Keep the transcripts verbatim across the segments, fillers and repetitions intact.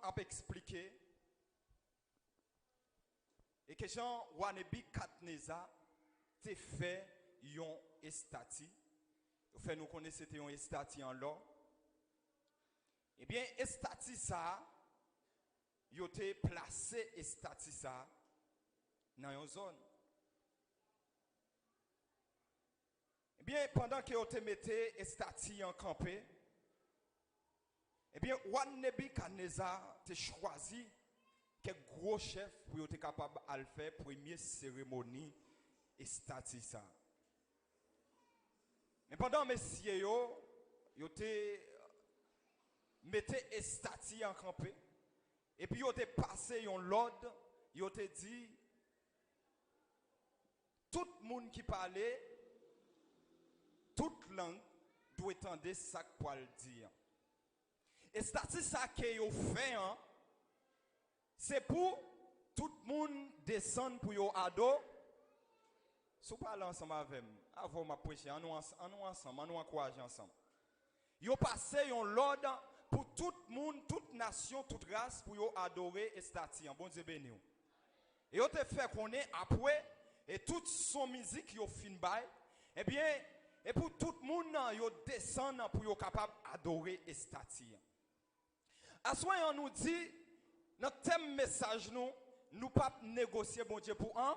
ap eksplike e ke jan wa Nebikadneza te fè yon estati. Yo fè nou konnen se te yon estati an lò. Ebyen, estati sa a, yo te plase estati sa a nan yon zòn. Ebyen, pandan ke yo te mete estati an kanpe, ebyen, wa Nebikadneza te chwazi kèk gwo chèf pou yo te kapab al fè premye seremoni estati sa a. Men pandan mesye yo, yo te mete estati an kanpe, epi yo te pase yon lòd, yo te di, tout moun ki pale, tout lang dwe tande sa k pral di an. Estati sa ke yo fè an, se pou tout moun desann pou yo ado. Si w pale ansanm avè m, avè w m ap preche, ann nou ans-, ann nou ansanm, ann nou ankouraje ansanm. Yo pase yon lòd pou tout moun, tout nasyon, tout ras pou yo adore estati an. Bondye beni w. E yo te fè konnen apre, e tout son mizik yo fin bay, ebyen, e pou tout moun nan yo desann pou yo kapab adore estati an. Aswè an nou di, nan tèm mesaj nou, nou p ap negosye Bondye pou an.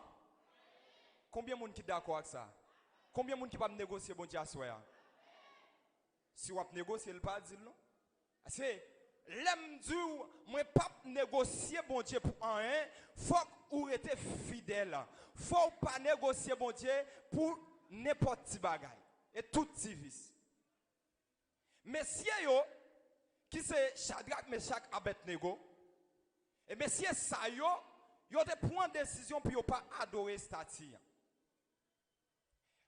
Konbyen moun ki dakò ak sa? Konbyen moun ki p ap negosye Bondye aswè a? Si w ap negosye l, pa di l non. Se lè m di w, mwen p ap negosye Bondye pou anyen, fòk ou rete fidèl. Fò w pa negosye Bondye pou nenpòt ti bagay. E tout ti vis. Mesye yo, ki se Chadrak, Mechak, Abèdnego, e mesye sa yo, yo te pran desizyon pou yo pa adore estati an.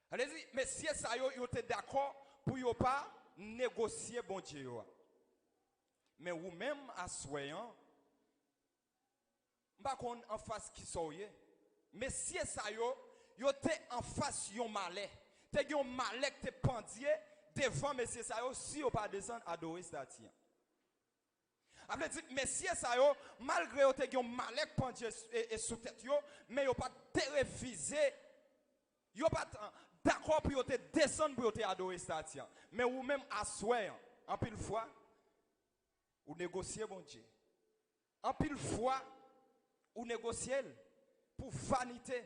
Sa vle di, mesye sa yo, yo te dakò pou yo pa negosye Bondye yo a. Men ou menm, aswè an, m pa konn anfas kisa w ye. Mesye sa yo, yo te anfas yon malè. Te gen yon malè ki te pandye devan mesye sa yo si yo pa desann adore estati an. Sa vle di, mesye sa yo, malgre yo te gen yon malè k pandye s-, e, e sou tèt yo, men yo pa t te refize, yo pa t, ah, dakò pou yo te desann pou yo te adore estati an. Men ou menm aswè an, anpil fwa, ou negosye Bondye. Anpil fwa, ou negosye l pou vanite,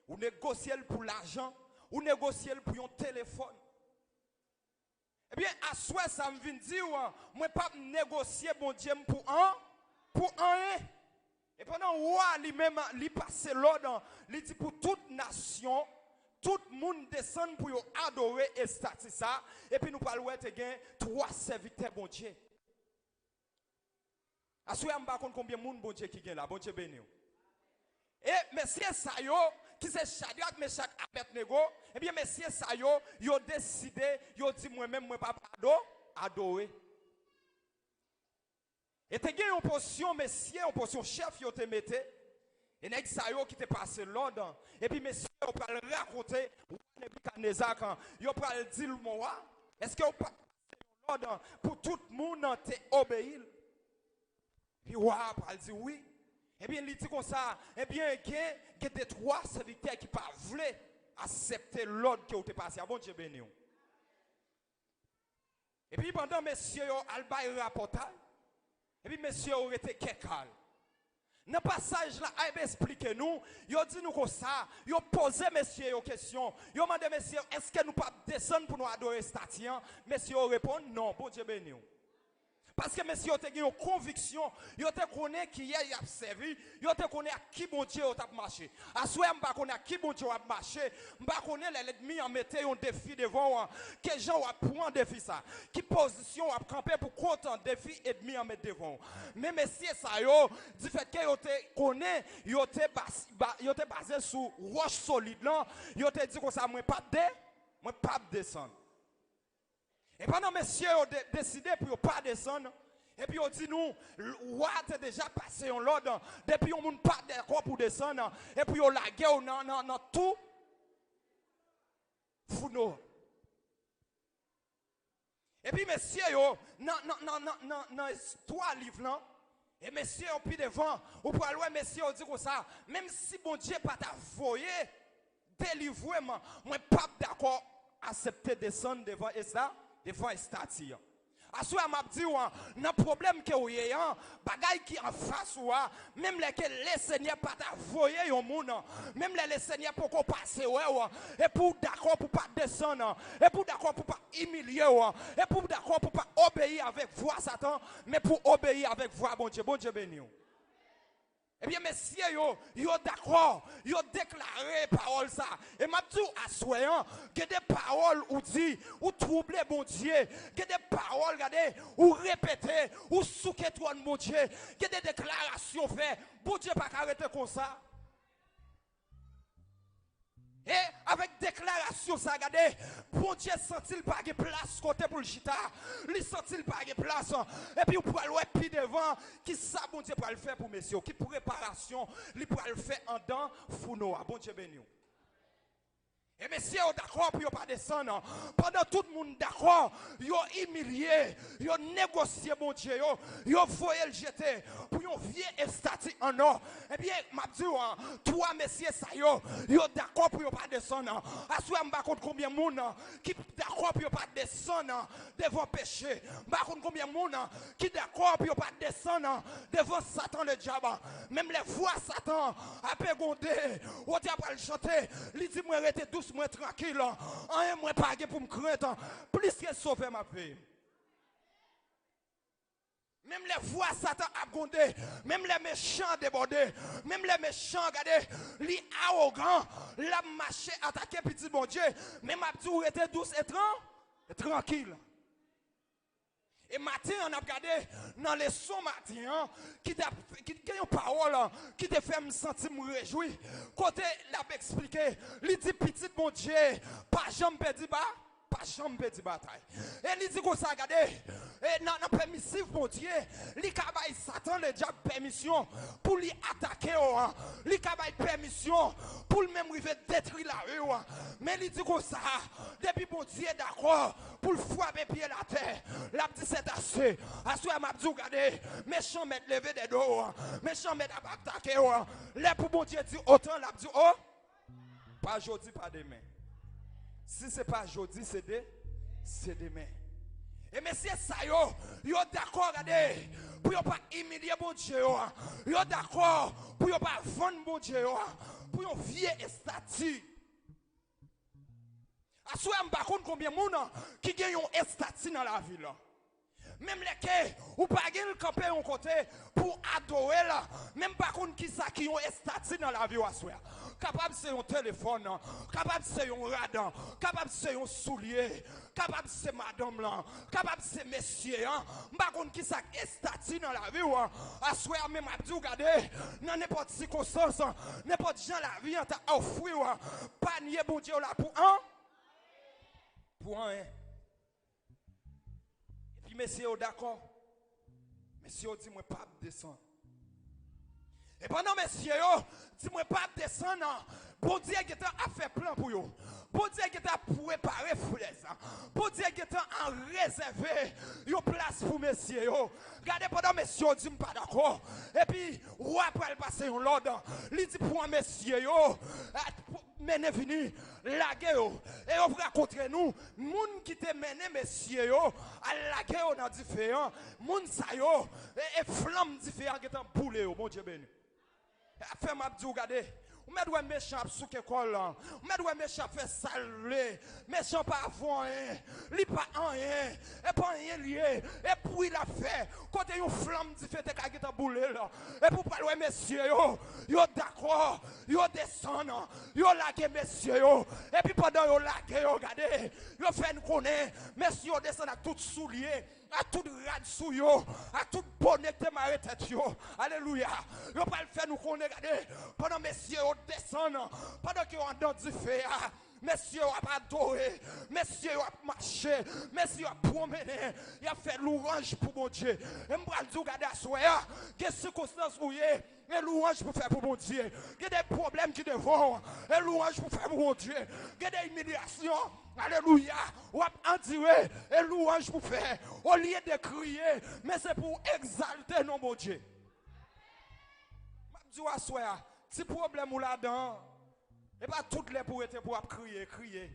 ou negosye l pou lajan, ou negosye l pou yon telefòn. Ebyen, aswè sa m vin di w, mwen p ap negosye Bondye m pou an, pou anyen. E pandan wa li menm, li pase lòd, li di pou tout nasyon, tout moun desann pou yo adore estati sa, epi nou pral wè te gen twa sèvitè Bondye. Aswè a, m pa konn konbyen moun Bondye ki gen la. Bondye beni w. E mesye sa yo, ki se Chadrak, Mechak, Abèdnego, ebyen, mesye sa yo, yo deside, yo di, mwen menm, mwen p ap ado-, adore. E te gen yon pòsyon mesye, yon pòsyon chèf yo te mete, e nèg sa yo ki te pase lòd, epi mesye yo pral rakonte wa Nebikadneza, kan yo pral di l, mon wa, èske w pa t lòd pou tout moun te obeyi l. Epi wa a pral di wi. Ebyen, li di konsa, ebyen, gen, gen de twa sèvitè ki pa vle aksepte lòd ke w te pase a. Bondye beni w. Epi pandan mesye yo al bay rapòtaj, epi mesye yo rete kè kal. Nan pasaj la, a ap esplike nou, yo di nou konsa, yo poze mesye yo kesyon, yo mande mesye yo, èske nou p ap desann pou nou adore estati an? Mesye yo reponn, non, Bondye beni w. Paske mesye yo te gen yon konviksyon, yo te konnen kiyès y ap sèvi, yo te konnen ak ki Bondye yo t ap mache. Aswè a, m pa konnen ak ki Bondye w ap mache, m pa konnen lè lènmi an mete yon defi devan w an, ki jan w ap pran defi sa, ki pozisyon w ap kanpe pou kontan defi ènmi an met devan w. Men mesye sa yo, difèt ke yo te konnen, yo te bas-, ba-, yo te baze sou wòch solid lan, yo te di konsa, mwen p ap de-, mwen p ap desann. E pandan mesye yo de-, deside pou yo pa desann, epi yo di nou, l-, wa te deja pase yon lòd, depi yon moun pa dakò pou desann, epi yo lage w nan, nan, nan tou founo. Epi mesye yo, nan, nan, nan, nan, nan, nan istwa liv lan, E mesye yo pi devan, ou pral wè mesye yo di konsa, menm si Bondye pa ta voye delivre m, mwen p ap dakò aksepte desann devan esta, devan estati an. Aswè a m ap di w, nan pwoblèm ke w ye an, bagay ki anfas ou a, menm lè ke Lesenyè pa ta voye yon moun, menm lè Lesenyè poko pase wè w, epi w dakò pou pa desann, epi w dakò pou pa imilye w, epi w dakò pou pa obeyi avèk vwa Satan, men pou obeyi avèk vwa Bondye. Bondye beni w. Ebyen, mesye yo, yo dakò, yo deklare pawòl sa. E m ap di w aswè an, gen de pawòl ou di, ou twouble Bondye. Gen de pawòl, gade, ou repete, ou souke twòn Bondye. Gen de deklarasyon fè, Bondye pa ka rete konsa. E avèk deklarasyon sa, gade, Bondye santi l pa gen plas kote pou l chita. Li santi l pa gen plas. Epi w pral wè pi devan ki sa Bondye pral fè pou mesye yo, ki preparasyon li pral fè andan founo a. Bondye beni w. E mesye yo dakò pou yo pa desann. Pandan tout moun dakò, yo imilye, yo negosye Bondye yo, yo voye l jete pou yon vye estati an nò. Ebyen, m ap di w, twa mesye sa yo, yo dakò pou yo pa desann. Aswè a, m pa konn konbyen moun ki dakò pou yo pa desann devan peche. M pa konn konbyen moun ki dakò pou yo pa desann devan Satan ledyab. Menm lè vwa Satan ap egonde, Wodya pral chante, li di, mwen rete dous, mwen trankil. Anyen mwen pa gen pou m krent plis ke Sovè m ap veye m. Menm lè vwa Satan ap gwonde, menm lè mechan debòde, menm lè mechan, gade, li awogan, l ap mache atake pitit Bondye, men m ap di w rete dous e tran-, e trankil. E maten an, n ap gade nan leson maten an, ki t ap, ki gen yon pawòl ki te fè m santi m rejwi, kote l ap eksplike, li di pitit Bondye pa janm pèdi ba, pa janm pèdi batay. E li di konsa, gade, e nan, nan pèmisif Bondye, li ka bay Satan ledyab pèmisyon pou li atake w, li ka bay pèmisyon pou l menm rive detwi lavi w. Men li di konsa, depi Bondye dakò pou l frape pye l atè, l ap di c'est assez. Aswè a, m ap di w, gade, mechan mèt leve dèdo w, mechan mèt ap atake w. Lè pou Bondye di otan, l ap di o. Pa jodi, pa demen. Si se pa jodi, se de, se demen. E mesye sa yo, yo dakò, gade, pou yo pa imilye Bondye yo. Yo dakò pou yo pa vann Bondye yo pou yon vye estati. Aswè a, m pa konn konbyen moun ki gen yon estati nan lavi l. Menm lè ke ou pa gen l kanpe yon kote pou adore l, men m pa konn kisa ki yon estati nan lavi w aswè a. Kapab se yon telefòn, kapab se yon rad, kapab se yon soulye, kapab se madanm lan, kapab se mesye an. M pa konn kisa k estati nan lavi w aswè a, men m ap di w, gade, nan nenpòt sikonstans, nenpòt jan lavi an ta ofri w, pa nye Bondye w la pou an, pou anyen. Epi mesye yo dakò. Mesye yo di, mwen p ap desann. E pandan mesye yo di, mwen p ap desann, Bondye gentan ap fè plan pou yo. Bondye gentan ap prepare flèz. Bondye gentan ap rezève yon plas pou mesye yo. Gade, pandan mesye yo di, m pa dakò. Epi, wa pral pase yon lòd. Li di, pran mesye yo, mennen vini, lage yo. E yo rakontre nou, moun ki te mennen mesye yo al lage yo nan dife an, moun sa yo, e, e flanm dife an gentan boule yo. Bondye beni. Afè m ap di w, gade, ou mèt wè mechan ap souke kò l, ou mèt wè mechan ap fè sa l vle, mechan pa vo anyen, li pa anyen, e pa anyen l ye, e bri l ap fè, kote yon flanm dife te ka gentan boule l, epi w pral wè mesye yo, yo dakò, yo desann, yo lage mesye yo, epi pandan yo lage yo, gade, yo fè n konnen, mesye yo desann ak tout soulye, ak tout rad sou yo, ak tout bone k te mare tèt yo. Alelouya. Yo pral fè nou konnen, gade, pandan mesye yo desann, pandan ke yo anndan dife a, mesye yo ap adore, mesye yo ap mache, mesye yo ap pwonmennen, y ap fè lwanj pou Bondye. E m pral di w, gade, aswè a, gen sikonstans ou ye, e lwanj pou fè pou Bondye. Gen de pwoblèm ki devan w, e lwanj pou fè pou Bondye. Gen de imilyasyon, alelouya, w ap andire, e lwanj pou fè. Olye de kriye, men se pou w egzalte non Bondye. Di w aswè a, ti pwoblèm ou ladan an, e pa tout lè pou w rete pou w ap kriye, kriye.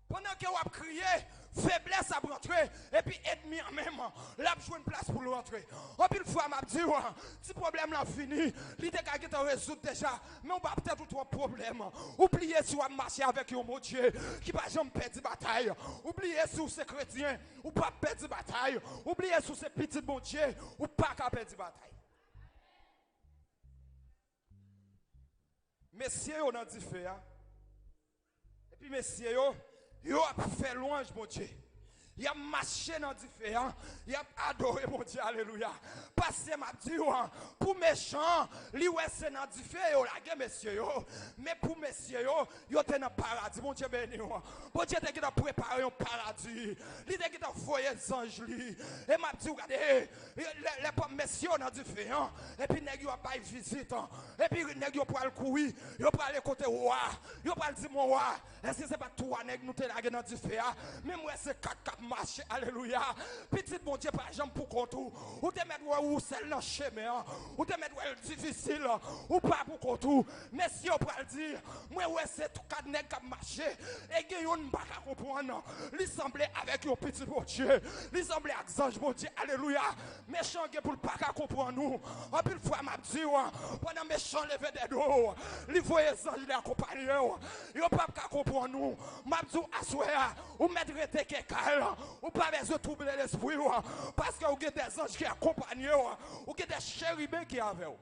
Pandan ke w ap kriye, feblès ap rantre, epi ènmi an menm, l ap jwenn plas pou l rantre. Anpil fwa, m ap di w, ti pwoblèm lan fini, li te ka gentan rezoud deja, men w pa, petèt ou twòp pwoblèm. Ou bliye si w ap mache avèk yon Bondye ki pa janm pèdi batay. Ou bliye si w se kretyen, ou p ap pèdi batay. Ou bliye si w se pitit Bondye, ou pa ka pèdi batay. Mesye yo nan dife a. Epi mesye yo, yo ap fè lwanj Bondye. Y ap mache nan dife a. Y ap adore Bondye. Alelouya. Paske m ap di w, pou mechan, li wè se nan dife yo lage mesye yo. Men pou mesye yo, yo te nan paradi. Bondye beni w. Bondye te gentan prepare yon paradi. Li te gentan voye zanj li. E m ap di w, gade, lè, lè pòm mesye yo nan dife an, epi nèg yo ap bay vizit an, epi nèg yo pral kouri, yo prale kote wa, yo pral di, "Mon wa, èske se pa twa nèg nou te lage nan dife a? Men m wè se kat k ap mache, alelouya." Pitit Bondye pa janm pou kont ou. Ou te mèt wè ou sèl nan chemen an. Ou te mèt wè l difisil. Ou pa pou kont ou. Mesye yo pral di, "Mwen wè se kat nèg k ap mache. E gen youn m pa ka konprann. Li sanble avèk yon pitit Bondye. Li sanble ak zanj Bondye." Alelouya. Mechan gen pou l pa ka konprann ou. Anpil fwa, m ap di w, pandan mechan leve dèdo, li voye zanj li akonpanye w. Yo p ap ka konprann ou. M ap di w aswè a, ou mèt rete kekal. Ou pa bezwen twouble lespri w, paske ou gen de zanj ki akonpanye w. Ou gen de cheriben ki avè w.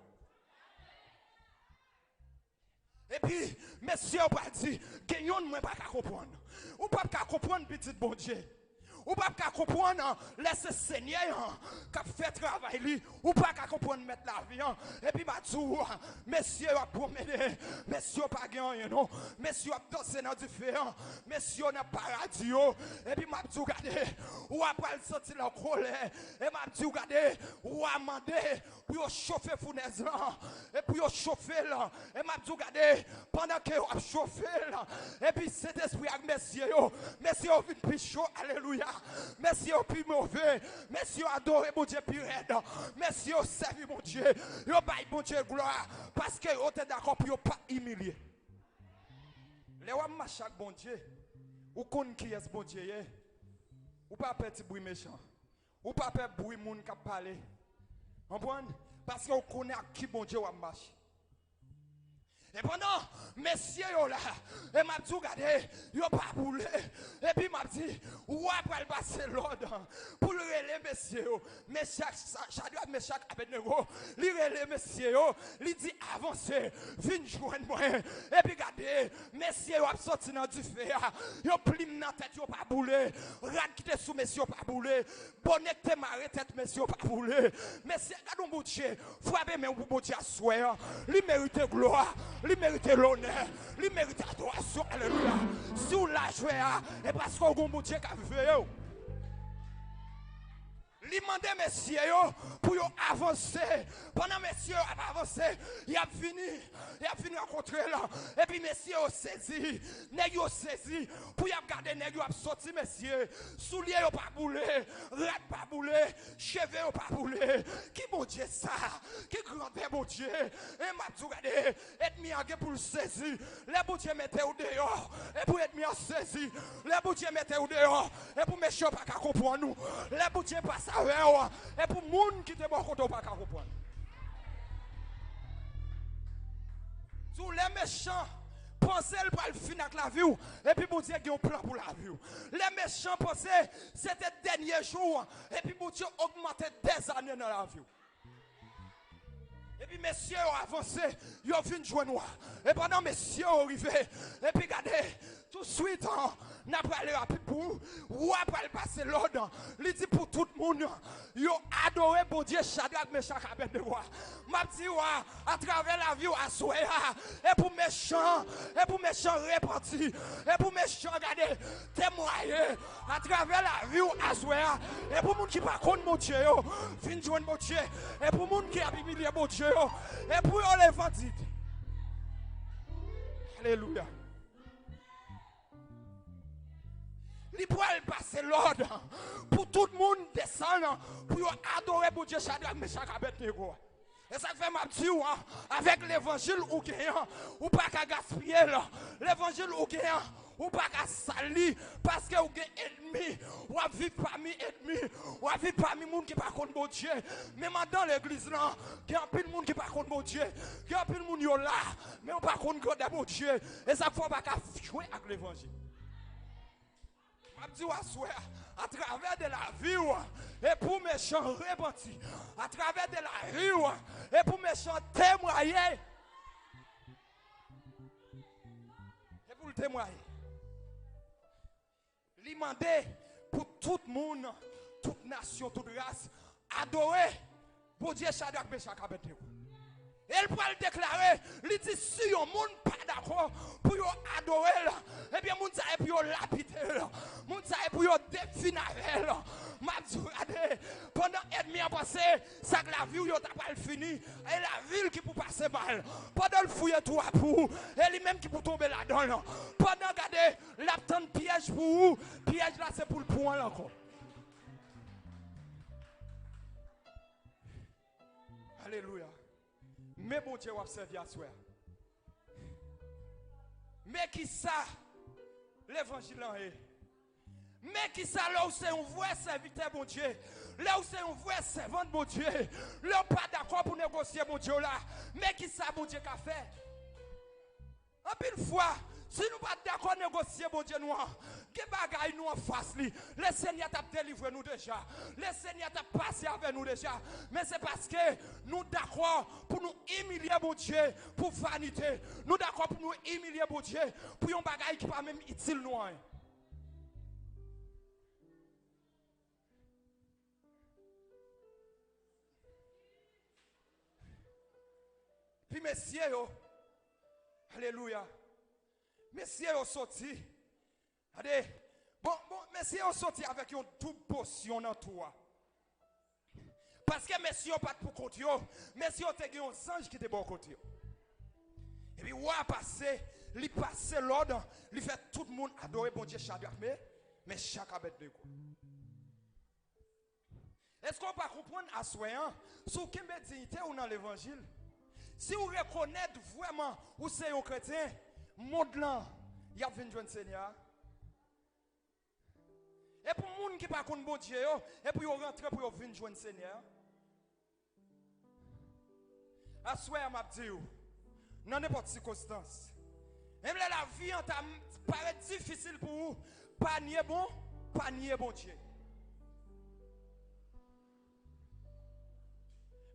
Epi, mesye yo pral di, "Gen youn mwen pa ka konprann." Ou p ap ka konprann pitit Bondye. Ou p ap ka konprann, lè se Senyè an k ap fè travay li. Ou pa ka konprann mèt lavi an. Epi m a di w, mesye yo ap pwomene. Mesye yo pa gen anyen non. Mesye yo ap danse nan dife an. Mesye yo nan paradi yo. Epi m ap di w, gade, w a pral santi l an kolè. E m ap di w, gade, w a mande pou yo chofe founèz lan, e pou yo chofe l. E m ap di w, gade, pandan ke yo ap chofe l, epi Sentespri ak mesye yo, mesye yo vin pi cho, alelouya. Mesye yo pi move, mesye yo adore Bondye pi rèd, mesye yo sèvi Bondye, yo bay Bondye glwa, paske yo te dakò pou yo pa imilye. Lè w ap mache ak Bondye, ou konn kiyès Bondye ye, ou pa pè ti bri mechan. Ou pa pè bri moun k ap pale. Konprann? Paske ou konnen ak ki Bondye w ap mache. E pandan mesye yo la, e m ap di w, gade, yo pa boule. Epi m ap di, wa pral pase lòd pou l rele mesye yo. Mechak, Sa-, Chadrak, Mechak, Abednego, li rele mesye yo, li di, "Avanse, vin jwenn mwen." Epi gade, mesye yo ap soti nan dife a. Yo plim nan tèt yo pa boule. Rad ki te sou mesye yo pa boule. Bonè ki te mare tèt mesye yo pa boule. Mesye, gade yon Bondye. Frape men w pou Bondye aswè an. Li merite glwa. Li merite lonè. Li merite adorasyon. Alelouya. Si w la jwè a, e paske w gen yon Bondye k ap veye w. Li mande mesye yo pou yo avanse. Pandan mesye yo ap avanse, y ap vini. Y ap vin rankontre l. Epi mesye yo sezi. Nèg yo sezi. Pou y ap gade nèg yo ap soti, mesye. Soulye yo pa boule. Rad pa boule. Cheve yo pa boule. Ki Bondye sa? Ki grandè Bondye? E m ap di w, gade, ènmi an gen pou l sezi. Lè Bondye mete w deyò, e pou ènmi an sezi. Lè Bondye mete w deyò, e pou mechan yo pa ka konprann ou. Lè Bondye pase avè w, e pou moun ki te bò kote w pa ka konprann. Di w, lè mechan panse l pral fin ak lavi w, epi Bondye gen yon plan pou lavi w. Lè mechan panse se te dènye jou w, epi Bondye ogmante dèzane nan lavi w. Epi mesye yo avanse, yo vin jwenn wa. E pandan mesye yo rive, epi gade, touswit, an, n a prale rapid pou ou. Wa pral pase lòd. Li di pou tout moun yo adore Bondye Chadrak, Mechak, Abèdnego a. M ap di wa, atravè lavi w aswè a, e pou mechan, e pou mechan repanti, e pou mechan, gade, temwaye, atravè lavi w aswè a, e pou moun ki pa konn Bondye yo vin jwenn Bondye, e pou moun ki ap imilye Bondye yo, e pou yo leve an di. Alelouya. Li pral pase lòd pou tout moun desann pou yo adore Bondye Chadrak, Mechak, Abèdnego a. E sa k fè m ap di w an, avèk levanjil ou genyen an, ou pa ka gaspiye l. Levanjil ou genyen an, ou pa ka sal li, paske ou gen ènmi. W ap viv pami ènmi, w ap viv pami moun ki pa konn Bondye. Menm anndan legliz lan, gen anpil moun ki pa konn Bondye. Gen anpil moun yo la, men yo pa konn grandè Bondye. E sa k fè w pa ka jwe ak levanjil. M ap di w aswè a, atravè de lavi w, e pou mechan repanti, atravè de lavi w, e pou mechan temwaye, e pou l temwaye. Li mande pou tout moun, tout nasyon, tout ras adore Bondye Chadrak, Mechak, Abèdnego. E l pral deklare, li di si yon moun pa dakò pou yo adore l, ebyen moun sa e pou yo lapide l. Moun sa e pou yo defini avè l. M ap di w, gade, pandan ènmi an panse sa k lavi w yo ta pral fini, e lavi l ki pou pase mal. Pandan l fouye twou a pou ou, e li menm ki pou tonbe ladan l. Pandan, gade, l ap tann pyèj pou ou, pyèj la se pou l pran l ankò. Alelouya. Men Bondye w ap sèvi aswè a. Men kisa levanjil lan ye. Men kisa lè w se yon vrè sèvitè Bondye, lè w se yon vrè sèvant Bondye, lè w pa dakò pou negosye Bondye w la, men kisa Bondye ka fè. Anpil fwa, si nou pa t dakò negosye Bondye nou an, gen bagay nou anfas li. Lesenyè t ap delivre nou deja. Lesenyè t ap pase avè nou deja. Men se paske nou dakò pou nou imilye Bondye pou vanite. Nou dakò pou nou imilye Bondye pou yon bagay ki pa menm itil nou anyen. Epi mesye yo, alelouya, mesye yo soti. Gade, bon, bon, mesye yo soti avèk yon doub posyon nan tou a. Paske mesye yo pa t pou kont yo, mesye yo te gen yon zanj ki te bò kote yo. Epi wa a pase, li pase lòd, li fè tout moun adore Bondye Chadrak, Me, Mechak, Abèdnego. Èske w pa konprann aswè an? Si w kenbe diyite w nan levanjil, si w rekonèt vrèman ou se yon kretyen, mond lan, y ap vin jwenn Senyè a. E pou moun ki pa konn Bondye yo, e pou yo rantre pou yo vin jwenn Senyè a. Aswè a, m ap di w, nan nenpòt sikonstans, menm lè lavi an ta m-, parèt difisil pou ou, pa nye bon, pa nye Bondye.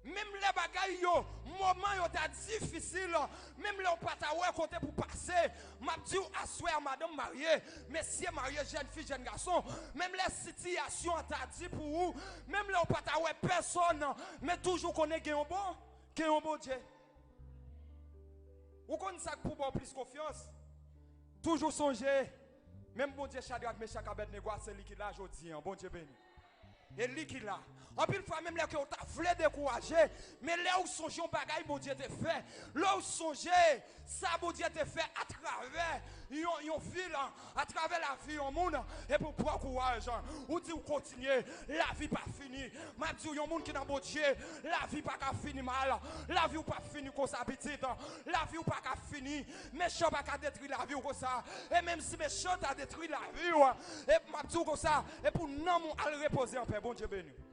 Menm lè bagay yo, moman yo ta difisil, menm lè w pa ta wè kote pou pase, m ap di w aswè a, madanm marye, mesye marye, jèn fi, jèn gason, menm lè sitiyasyon an ta di pou ou, menm lè w pa ta wè pèsòn, men toujou konnen gen yon bon, gen yon Bondye. Ou konn sa k pou ba w plis konfyans? Toujou sonje, menm Bondye Chadrak, Mechak, Abèdnego a, se li ki la jodi an. Bondye beni. E li ki la. Anpil fwa, menm lè ke w ta vle dekouraje, men lè w sonje yon bagay Bondye te fè, lè w sonje sa Bondye te fè atravè yon, yon vi la, atravè lavi yon moun, epi w pran kouraj, ou di w kontinye, lavi pa fini. M ap di w, yon moun ki nan Bondye, lavi pa ka fini mal, lavi w p ap fini konsa, pitit, lavi w pa ka fini, mechan pa ka detwi lavi w konsa, e menm si mechan ta detwi lavi w, e m ap di w konsa, e pou nanm ou al repoze anpè, Bondye beni w.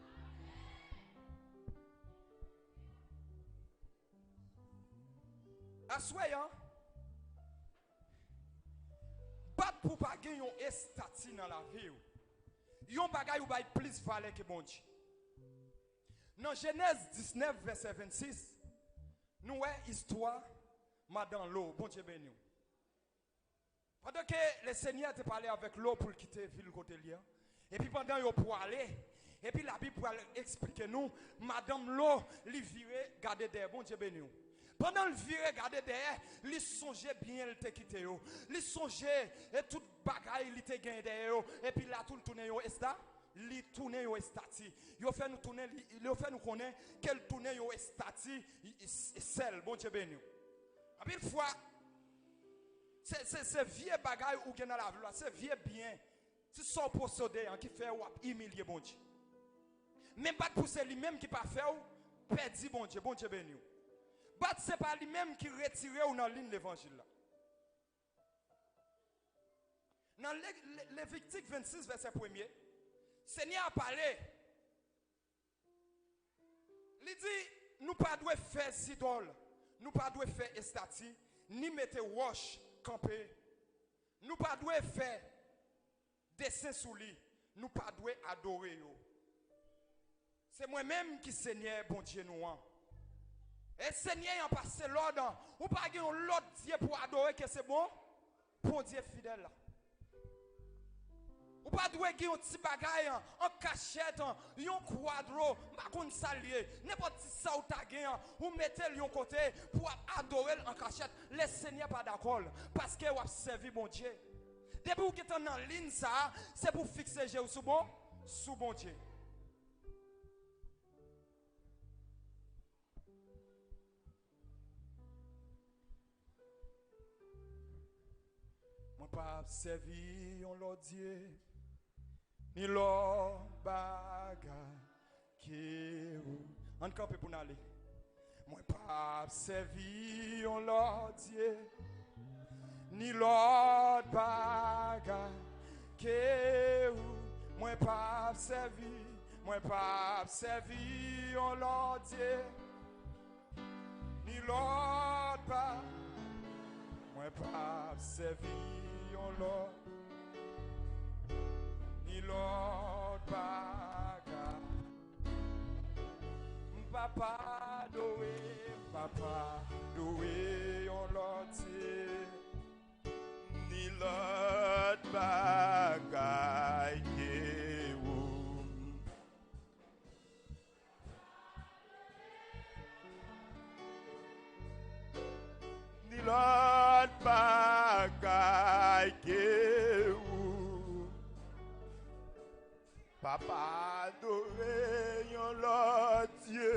Aswè a, bat pou pa gen yon estati nan lavi w, yon bagay ou bay plis valè ke Bondye. Nan Jenèz diznèf, vèsè vennsis, nou wè istwa madan Lo, Bondye beni w. Pandan ke Lesenyè te pale avèk Lo pou l kite vil kote l ye an, epi pandan yo pwale, epi Labib pral eksplike nou, madanm Lo, li vire gade dèyè, Bondye beni w. Pandan l vire gade dèyè, li sonje byen l te kite yo. Li sonje e tout bagay li te genyen dèyè yo. Epi la tou l tounen yon esta-, li tounen yon estati. Yo fè nou tounen, li, yo fè nou konnen ke l tounen yon estati, i, i, sèl. Bondye beni w. Anpil fwa, se, se, se vye bagay ou gen nan lavi w la, se vye byen, se sa w posede an ki fè w ap imilye Bondye. Men bat pou se li menm ki pa fè w pèdi Bondye. Bondye beni w. Bat se pa li menm ki retire w nan liy levanjil la. Nan Le- Le- Levitik vennsis, vèsè premye, Senyè a pale. Li di, nou pa dwe fè zidòl, nou pa dwe fè estati, ni mete wòch kanpe. Nou pa dwe fè desen sou li, nou pa dwe adore yo. Se mwen menm ki Senyè Bondye nou an. E Senyè an pase lòd an. Ou pa gen yon lòt dye pou adore ke se bon, Bondye fidèl la. Ou pa dwe gen yon ti bagay an, an kachèt an, yon kwadro, m pa konn sa l ye. Nenpòt ti sa ou ta gen an, ou mete l yon kote pou w ap adore l an kachèt. Le Senyè pa dakò l, paske w ap sèvi Bondye. Depi ou gentan nan liy sa a, se pou w fikse je w sou bon, sou Bondye. Mwen p ap sèvi yon lòt dye, ni lòt bagay ke ou. Ann kanpe pou n ale. Mwen p ap sèvi yon lòt dye, ni lòt bagay ke ou. Mwen p ap sèvi, mwen p ap sèvi yon lòt dye, ni lòt pa. Mwen p ap sèvi yon lòt, ni lòt bagay. M p ap adore, m p ap adore yon lòt dye, ni lòt bagay ke ou. Ni lòt bagay ke ou. P ap adore yon lòt dye,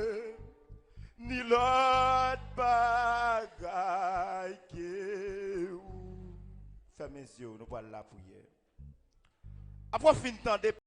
ni lòt bagay ke ou. Fèmen zye w, nou pral lapriyè. Apre w fin tande